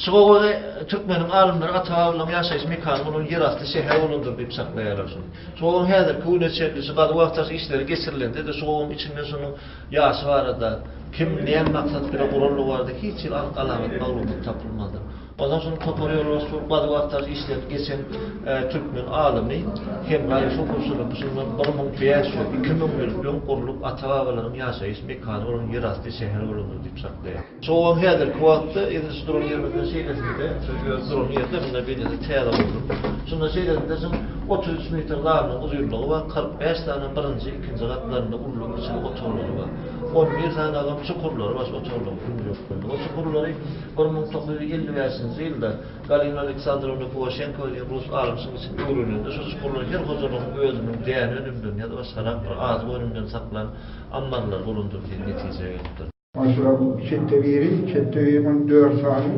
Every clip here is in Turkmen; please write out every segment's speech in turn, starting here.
Şu gowagy türkmeniň alymlary ata-babalaryň ýaşaýyş mekany bolan ýerasty şäher bolandyr diýip çaklaýarlar şuny. Şu gowagyň häzirki güne çenli şu gazuw-agtaryş işleri geçirilende-de şu gowagyň içinde şunuň ýaşy barada, kim, näme maksat bilen guranlygy barada hiç hili anyk alamat, maglumat tapylmadyr. Onsoň şunuň topara ýolbaşçy bolup gazuw-agtaryş işlerini geçen türkmen alymy Hemra Ýusupow şuny şundan 1500, 2000 ýyl öň gurlup ata-babalaryň ýaşaýyş mekany bolan ýerasty şäher bolandyr diýip çaklaýar. Şoň häzirki wagtda edil şu duran ýerimizden şeýlesinde, şu öz duran ýerde munda beýlesi täze gurlup. Şunda şeýlesinde şuň 33 metr zalynyň uzynlygy bar, 45 sany birinji, ikinji gatlarynda ululy-kiçili otaglary bar. 11 sanagam çukurlary bar şu otaglaryň künjeklerinde. O çukurlary 1955-nji ýylda Galina Aleksandrowna Puwaşenkowa diýen rus alymy şuň içini öwrenende şu çukurlar her hojalygyň özüniň däne önümlerini ýa-da başgarak bir azyk önümlerini saklan ammarlary bolandyr diýen netijä gelipdir. Maşgala çetde biri, çetde biri on dört sany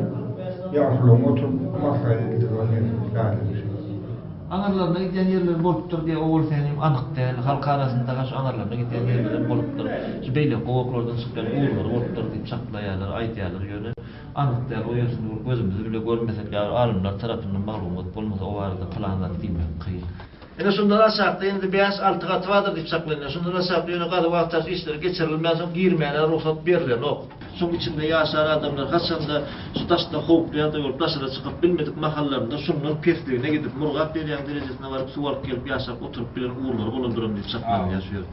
ýaşulyň oturyp maslahat edildi ol ýerde. Aňyrlaryna gidýän ýerleri bolupdyr diýýär, owal senem anyk däl, halk arasynda-ha şu aňyrlaryna gidýän ýerlerem bolupdyr, şu beýleki gowaklardan çykýan ugurlary bolupdyr diýip çaklaýarlar, aýdýarlar, ýöne anyk däl, o ýersini bir gözümiz bile görmesek ýa alymlar tarapyndan maglumat bolmasa o barada pylan zat diýmek kyn. Ine şundan aşakda indi bäş-alty gaty bardyr diýip çaklanýar. Şundan aşakda ýöne gazuw-agtaryş işleri geçirilmänsoň girmäne rugsat berlenok. Şoň içinde ýaşan adamlar haçanda şu daşda howply ýagdaý bolup daşara çykyp bilmedik mahallarynda şundan pesligine gidip Murgap derýanyň derejesine baryp suw alyp gelip ýaşap oturyp bilen ugurlary bolandyram diýip çaklanylýar şu ýerde.